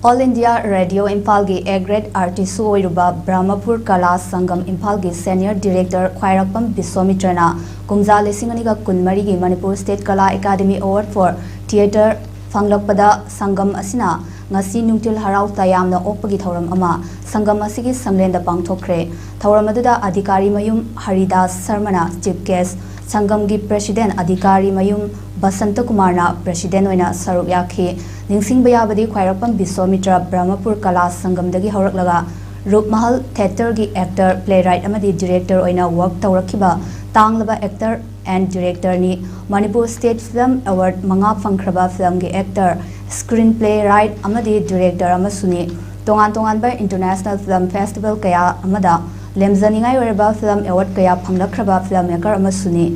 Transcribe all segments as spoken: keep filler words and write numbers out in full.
All India Radio ꯏꯝꯐꯥꯜꯒꯤ A grade artist ꯑꯣꯏꯔꯨꯕ Brahmapur ꯀꯂꯥ ꯁꯪꯒꯝ ꯏꯝꯐꯥꯜꯒꯤ senior director ꯈ꯭ꯋꯥꯏꯔꯥꯛꯄꯝ ꯕꯤꯁ꯭ꯋꯥꯃꯤꯇ꯭ꯔꯅ ꯀꯨꯝꯖꯥ ꯂꯤꯁꯤꯡ ꯑꯅꯤꯒ ꯀꯨꯟꯃꯔꯤꯒꯤ Manipur State Kala Academy Award for Theatre ꯐꯪꯂꯛꯄꯗ ꯁꯪꯒꯝ ꯑꯁꯤꯅ ꯉꯁꯤ ꯅꯨꯡꯊꯤꯜ ꯍꯔꯥꯎ ꯇꯌꯥꯝꯅ ꯑꯣꯛꯄꯒꯤ ꯊꯧꯔꯝ ꯑꯃ ꯁꯪꯒꯝ ꯑꯁꯤꯒꯤ ꯁꯪꯂꯦꯟꯗ ꯄꯥꯡꯊꯣꯛꯈ꯭ꯔꯦ꯫ ꯊꯧꯔꯝ ꯑꯗꯨꯗ ꯑꯙꯤꯀꯥꯔꯤ ꯃꯌꯨꯝ ꯍꯔꯤꯗꯥꯁ ꯁꯔꯃꯅ chief guest, ꯁꯪꯒꯝꯒꯤ president ꯑꯙꯤꯀꯥꯔꯤ ꯃꯌꯨꯝ ꯕꯁꯟꯇ ꯀꯨꯃꯥꯔꯅ president ꯑꯣꯏꯅ ꯁꯔꯨꯛ ꯌꯥꯈꯤ꯫ ꯅꯤꯡꯁꯤꯡꯕ ꯌꯥꯕꯗꯤ ꯈ꯭ꯋꯥꯏꯔꯥꯛꯄꯝ ꯕꯤꯁ꯭ꯋꯥꯃꯤꯇ꯭ꯔ ꯕ꯭ꯔꯍꯃꯄꯨꯔ ꯀꯂꯥ ꯁꯪꯒꯝꯗꯒꯤ ꯍꯧꯔꯛꯂꯒ ꯔꯨꯞꯃꯍꯜ theatreꯒꯤ actor, playwright ꯑꯃꯗꯤ director ꯑꯣꯏꯅ work ꯇꯧꯔꯛꯈꯤꯕ ꯇꯥꯡꯂꯕ actor and directorꯅꯤ꯫ Manipur State Film Award ꯃꯉꯥ ꯐꯪꯈ꯭ꯔꯕ filmꯒꯤ actor, screenplay writer ꯑꯃꯗꯤ director ꯑꯃꯁꯨꯅꯤ꯫ ꯇꯣꯉꯥꯟ ꯇꯣꯉꯥꯟꯕ international film festival ꯀꯌꯥ ꯑꯃꯗ ꯂꯦꯝꯖꯅꯤꯡꯉꯥꯏ ꯑꯣꯏꯔꯕ film award ꯀꯌꯥ ꯐꯪꯂꯛꯈ꯭ꯔꯕ filmmaker ꯑꯃꯁꯨꯅꯤ꯫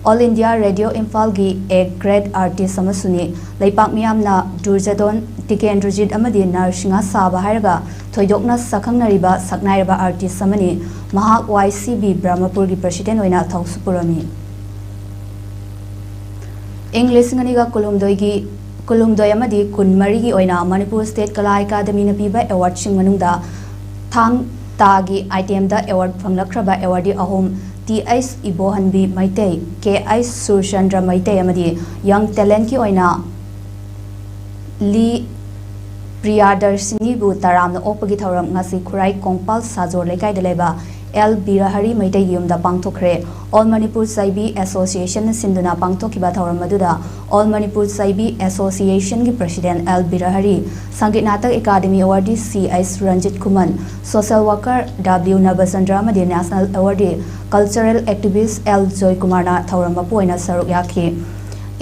All India Radio ꯏꯝꯐꯥꯜꯒꯤ A grade artist ꯑꯃꯁꯨꯅꯤ꯫ ꯂꯩꯄꯥꯛ ꯃꯤꯌꯥꯝꯅ ꯗꯨꯔꯖꯗꯣꯟ, ꯇꯤꯀꯦꯟꯗ꯭ꯔꯖꯤꯠ ꯑꯃꯗꯤ ꯅꯔꯁꯤꯡꯍ ꯁꯥꯕ ꯍꯥꯏꯔꯒ ꯊꯣꯏꯗꯣꯛꯅ ꯁꯛꯈꯪꯅꯔꯤꯕ ꯁꯛꯅꯥꯏꯔꯕ artist ꯑꯃꯅꯤ꯫ ꯃꯍꯥꯛ Y C B ꯕ꯭ꯔꯍꯃꯄꯨꯔꯒꯤ president ꯑꯣꯏꯅ ꯊꯧꯁꯨ ꯄꯨꯔꯝꯃꯤ꯫ ꯏꯪ ꯂꯤꯁꯤꯡ ꯑꯅꯤꯒ ꯀꯨꯟꯍꯨꯝꯗꯣꯏꯒꯤ, ꯀꯨꯟꯍꯨꯝꯗꯣꯏ ꯑꯃꯗꯤ ꯀꯨꯟꯃꯔꯤꯒꯤ ꯑꯣꯏꯅ Manipur State Kala Academyꯅ ꯄꯤꯕ awardꯁꯤꯡ ꯃꯅꯨꯡꯗ ꯊꯥꯡ ꯇꯥꯒꯤ itemꯗ award ꯐꯪꯂꯛꯈ꯭ꯔꯕ awardee ꯑꯍꯨꯝ, T H Ibohanbi Meitei, K H Surchandra Meitei ꯑꯃꯗꯤ young talentꯀꯤ ꯑꯣꯏꯅ ꯂꯤ ꯄ꯭ꯔꯤꯌꯥꯗꯔꯁꯤꯅꯤꯕꯨ ꯇꯔꯥꯝꯅ ꯑꯣꯛꯄꯒꯤ ꯊꯧꯔꯝ ꯉꯁꯤ ꯈꯨꯔꯥꯏ ꯀꯣꯡꯄꯥꯜ ꯁꯥꯖꯣꯔ ꯂꯩꯀꯥꯏꯗ ꯂꯩꯕ ꯑꯦꯜ ꯕꯤꯔꯍꯔꯤ ꯃꯩꯇꯩꯒꯤ ꯌꯨꯝꯗ ꯄꯥꯡꯊꯣꯛꯈ꯭ꯔꯦ꯫ All Manipur ꯁꯥꯏꯕꯤ Associationꯅ ꯁꯤꯟꯗꯨꯅ ꯄꯥꯡꯊꯣꯛꯈꯤꯕ ꯊꯧꯔꯝ ꯑꯗꯨꯗ All Manipur ꯁꯥꯏꯕꯤ Associationꯒꯤ president L Birahari, Sangeet Natak academy awardee C H Ranjit Khuman, social worker W Nabachandra ꯑꯃꯗꯤ national awardee cultural activist ꯑꯦꯜ ꯖꯣꯏꯀꯨꯃꯥꯔꯅ ꯊꯧꯔꯝ ꯃꯄꯨ ꯑꯣꯏꯅ ꯁꯔꯨꯛ ꯌꯥꯈꯤ꯫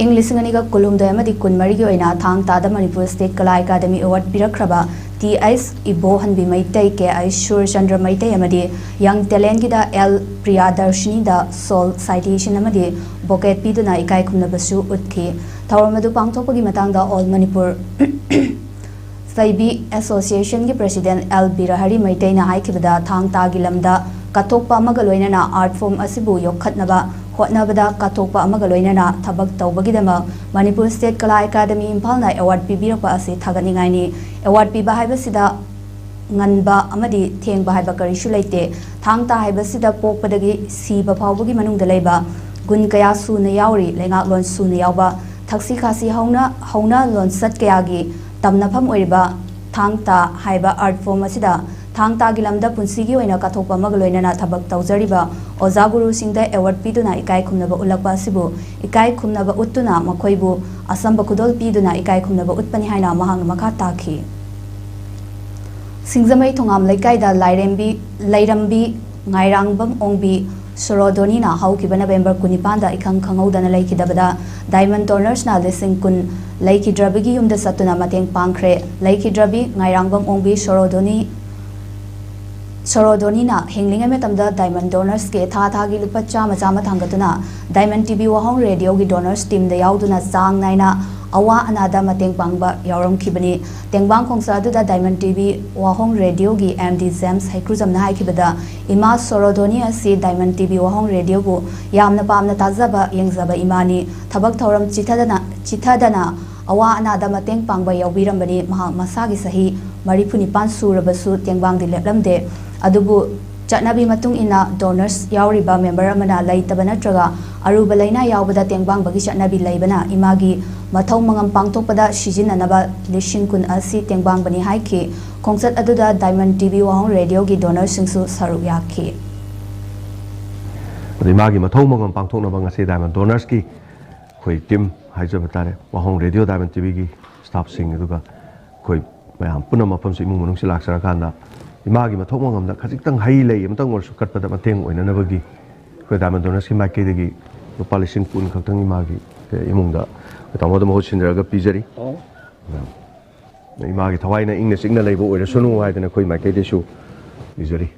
ꯏꯪ ꯂꯤꯁꯤꯡ ꯑꯅꯤꯒ ꯀꯨꯟꯍꯨꯝꯗꯣꯏ ꯑꯃꯗꯤ ꯀꯨꯟꯃꯔꯤꯒꯤ ꯑꯣꯏꯅ ꯊꯥꯡ ꯇꯥꯗ Manipur State Kala Academy Award ꯄꯤꯔꯛꯈ꯭ꯔꯕ T H Ibohanbi Meitei, K H Surchandra Meitei ꯑꯃꯗꯤ young talentꯀꯤꯗ ꯑꯦꯜ ꯄ꯭ꯔꯤꯌꯥꯗꯔꯁꯤꯅꯤꯗ shawl, citation ꯑꯃꯗꯤ bouquet ꯄꯤꯗꯨꯅ ꯏꯀꯥꯏ ꯈꯨꯝꯅꯕꯁꯨ ꯎꯠꯈꯤ꯫ ꯊꯧꯔꯝ ꯑꯗꯨ ꯄꯥꯡꯊꯣꯛꯄꯒꯤ ꯃꯇꯥꯡꯗ All Manipur ꯁꯥꯏꯕꯤ Associationꯒꯤ president ꯑꯦꯜ ꯕꯤꯔꯍꯔꯤ ꯃꯩꯇꯩꯅ ꯍꯥꯏꯈꯤꯕꯗ, ꯊꯥꯡ ꯇꯥꯒꯤ ꯂꯝꯗ ꯀꯠꯊꯣꯛꯄ ꯑꯃꯒ ꯂꯣꯏꯅꯅ art form ꯑꯁꯤꯕꯨ ꯌꯣꯛꯈꯠꯅꯕ ꯍꯣꯠꯅꯕꯗ ꯀꯠꯊꯣꯛꯄ ꯑꯃꯒ ꯂꯣꯏꯅꯅ ꯊꯕꯛ ꯇꯧꯕꯒꯤꯗꯃꯛ ꯃꯅꯤꯄꯨꯔ ꯁ꯭ꯇꯦꯠ ꯀꯂꯥ ꯑꯦꯀꯥꯗꯃꯤ ꯏꯝꯐꯥꯜꯅ ꯑꯦꯋꯥꯔꯗ ꯄꯤꯕꯤꯔꯛꯄ ꯑꯁꯤ ꯊꯥꯒꯠꯅꯤꯡꯉꯥꯏꯅꯤ꯫ ꯑꯦꯋꯥꯔꯗ ꯄꯤꯕ ꯍꯥꯏꯕꯁꯤꯗ ꯉꯟꯕ ꯑꯃꯗꯤ ꯊꯦꯡꯕ ꯍꯥꯏꯕ ꯀꯔꯤꯁꯨ ꯂꯩꯇꯦ꯫ ꯊꯥꯡ ꯇꯥ ꯍꯥꯏꯕꯁꯤꯗ ꯄꯣꯛꯄꯗꯒꯤ ꯁꯤꯕ ꯐꯥꯎꯕꯒꯤ ꯃꯅꯨꯡꯗ ꯂꯩꯕ ꯒꯨꯟ ꯀꯌꯥ ꯁꯨꯅ ꯌꯥꯎꯔꯤ꯫ ꯂꯩꯉꯥꯛꯂꯣꯟ ꯁꯨꯅ ꯌꯥꯎꯕ, ꯊꯛꯁꯤ ꯈꯥꯁꯤ ꯍꯧꯅ ꯍꯧꯅ ꯂꯣꯟꯆꯠ ꯀꯌꯥꯒꯤ ꯇꯝꯅꯐꯝ ꯑꯣꯏꯔꯤꯕ ꯊꯥꯡ ꯇꯥ ꯍꯥꯏꯕ ꯑꯥꯔꯠ ꯐꯣꯝ ꯑꯁꯤꯗ ꯊꯥꯡ ꯇꯥꯒꯤ ꯂꯝꯗ ꯄꯨꯟꯁꯤꯒꯤ ꯑꯣꯏꯅ ꯀꯠꯊꯣꯛꯄ ꯑꯃꯒ ꯂꯣꯏꯅꯅ ꯊꯕꯛ ꯇꯧꯖꯔꯤꯕ ꯑꯣꯖꯥ ꯒꯨꯔꯨꯁꯤꯡꯗ ꯑꯦꯋꯥꯔꯗ ꯄꯤꯗꯨꯅ ꯏꯀꯥꯏ ꯈꯨꯝꯅꯕ ꯎꯠꯂꯛꯄ ꯑꯁꯤꯕꯨ ꯏꯀꯥꯏ ꯈꯨꯝꯅꯕ ꯎꯠꯇꯨꯅ ꯃꯈꯣꯏꯕꯨ ꯑꯁꯝꯕ ꯈꯨꯗꯣꯜ ꯄꯤꯗꯨꯅ ꯏꯀꯥꯏ ꯈꯨꯝꯅꯕ ꯎꯠꯄꯅꯤ ꯍꯥꯏꯅ ꯃꯍꯥꯛꯅ ꯃꯈꯥ ꯇꯥꯈꯤ꯫ ꯁꯤꯡꯖꯃꯩ ꯊꯣꯉꯥꯝ ꯂꯩꯀꯥꯏꯗ ꯂꯥꯏꯔꯦꯝꯕꯤ, ꯂꯩꯔꯝꯕꯤ ꯉꯥꯏꯔꯥꯡꯕꯝ ꯑꯣꯡꯕꯤ ꯁꯣꯔꯣꯗꯣꯅꯤꯅ ꯍꯧꯈꯤꯕ ꯅꯕꯦꯝꯕꯔ ꯀꯨꯟꯅꯤꯄꯥꯟꯗ ꯏꯈꯪ ꯈꯪꯍꯧꯗꯅ ꯂꯩꯈꯤꯗꯕꯗ diamond donorsꯅ ꯂꯤꯁꯤꯡ ꯀꯨꯟ ꯂꯩꯈꯤꯗ꯭ꯔꯕꯤꯒꯤ ꯌꯨꯝꯗ ꯆꯠꯇꯨꯅ ꯃꯇꯦꯡ ꯄꯥꯡꯈ꯭ꯔꯦ꯫ ꯂꯩꯈꯤꯗ꯭ꯔꯕꯤ ꯉꯥꯏꯔꯥꯡꯕꯝ ꯑꯣꯡꯕꯤ ꯁꯣꯔꯣꯗꯣꯅꯤ, ꯁꯣꯔꯣꯗꯣꯅꯤꯅ ꯍꯤꯡꯂꯤꯉꯩ ꯃꯇꯝꯗ diamond donorsꯀꯤ ꯊꯥ ꯊꯥꯒꯤ ꯂꯨꯄꯥ ꯆꯥꯝꯃ ꯆꯥꯝꯃ ꯊꯥꯡꯒꯠꯇꯨꯅ Diamond TV ꯋꯥꯍꯣꯡ ꯔꯦꯗꯤꯑꯣꯒꯤ donors teamꯗ ꯌꯥꯎꯗꯨꯅ ꯆꯥꯡ ꯅꯥꯏꯅ ꯑꯋꯥ ꯑꯅꯥꯗ ꯃꯇꯦꯡ ꯄꯥꯡꯕ ꯌꯥꯎꯔꯝꯈꯤꯕꯅꯤ꯫ ꯇꯦꯡꯕꯥꯡ ꯈꯣꯡꯆꯠ ꯑꯗꯨꯗ Diamond TV ꯋꯥꯍꯣꯡ ꯔꯦꯗꯤꯑꯣꯒꯤ MD ꯖꯦꯝꯁ ꯍꯩꯀ꯭ꯔꯨꯖꯝꯅ ꯍꯥꯏꯈꯤꯕꯗ, ꯏꯃꯥ ꯁꯣꯔꯣꯗꯣꯅꯤ ꯑꯁꯤ Diamond TV ꯋꯥꯍꯣꯡ ꯔꯦꯗꯤꯑꯣꯕꯨ ꯌꯥꯝꯅ ꯄꯥꯝꯅ ꯇꯥꯖꯕ, ꯌꯦꯡꯖꯕ ꯏꯃꯥꯅꯤ꯫ ꯊꯕꯛ ꯊꯧꯔꯝ ꯆꯤꯊꯗꯅ, ꯆꯤꯊꯗꯅ ꯑꯋꯥ ꯑꯅꯥꯗ ꯃꯇꯦꯡ ꯄꯥꯡꯕ ꯌꯥꯎꯕꯤꯔꯝꯕꯅꯤ꯫ ꯃꯍꯥꯛ ꯃꯁꯥꯒꯤ ꯆꯍꯤ ꯃꯔꯤꯐꯨ ꯅꯤꯄꯥꯟ ꯁꯨꯔꯕꯁꯨ ꯇꯦꯡꯕꯥꯡꯗꯤ ꯂꯦꯞꯂꯝꯗꯦ꯫ ꯑꯗꯨꯕꯨ ꯆꯠꯅꯕꯤ ꯃꯇꯨꯡ ꯏꯟꯅ donors ꯌꯥꯎꯔꯤꯕ member ꯑꯃꯅ ꯂꯩꯇꯕ ꯅꯠꯇ꯭ꯔꯒ ꯑꯔꯨꯕ ꯂꯩꯅꯥ ꯌꯥꯎꯕꯗ ꯇꯦꯡꯕꯥꯡꯕꯒꯤ ꯆꯠꯅꯕꯤ ꯂꯩꯕꯅ ꯏꯃꯥꯒꯤ ꯃꯊꯧ ꯃꯉꯝ ꯄꯥꯡꯊꯣꯛꯄꯗ ꯁꯤꯖꯤꯟꯅꯅꯕ ꯂꯤꯁꯤꯡ ꯀꯨꯟ ꯑꯁꯤ ꯇꯦꯡꯕꯥꯡꯕꯅꯤ ꯍꯥꯏꯈꯤ꯫ ꯈꯣꯡꯆꯠ ꯑꯗꯨꯗ Diamond TV ꯋꯥꯍꯣꯡ ꯔꯦꯗꯤꯑꯣꯒꯤ donorꯁꯤꯡꯁꯨ ꯁꯔꯨꯛ ꯌꯥꯈꯤ꯫ ꯑꯗꯩ ꯃꯥꯒꯤ ꯃꯊꯧ ꯃꯉꯝ ꯄꯥꯡꯊꯣꯛꯅꯕ ꯉꯁꯤ Diamond donorsꯀꯤ ꯑꯩꯈꯣꯏ team ꯍꯥꯏꯖꯕ ꯇꯥꯔꯦ, ꯋꯥꯍꯣꯡ ꯔꯦꯗꯤꯑꯣ Diamond TVꯒꯤ staffꯁꯤꯡ, ꯑꯗꯨꯒ ꯑꯩꯈꯣꯏ ꯃꯌꯥꯝ ꯄꯨꯟꯅ ꯃꯐꯝꯁꯤ ꯏꯃꯨꯡ ꯃꯅꯨꯡꯁꯤ ꯂꯥꯛꯆꯔꯀꯥꯟꯗ ꯏꯃꯥꯒꯤ ꯃꯊꯧ ꯃꯉꯝꯗ ꯈꯖꯤꯛꯇꯪ ꯍꯩ ꯂꯩ ꯑꯃꯇꯪ ꯑꯣꯏꯔꯁꯨ ꯀꯠꯄꯗ ꯃꯇꯦꯡ ꯑꯣꯏꯅꯅꯕꯒꯤ ꯑꯩꯈꯣꯏ Diamond donorsꯀꯤ ꯃꯥꯏꯀꯩꯗꯒꯤ ꯂꯨꯄꯥ ꯂꯤꯁꯤꯡ ꯀꯨꯟ ꯈꯛꯇꯪ ꯏꯃꯥꯒꯤ, ꯑꯦ, ꯏꯃꯨꯡꯗ ꯑꯩꯈꯣꯏ ꯇꯥꯃꯣꯗ ꯃꯍꯨꯠ ꯁꯤꯟꯖꯔꯒ ꯄꯤꯖꯔꯤ꯫ ꯏꯃꯥꯒꯤ ꯊꯋꯥꯏꯅ ꯏꯪꯅ ꯆꯤꯛꯅ ꯂꯩꯕ ꯑꯣꯏꯔꯁꯅꯨ ꯍꯥꯏꯗꯅ ꯑꯩꯈꯣꯏ ꯃꯥꯏꯀꯩꯗꯩꯁꯨ ꯄꯤꯖꯔꯤ꯫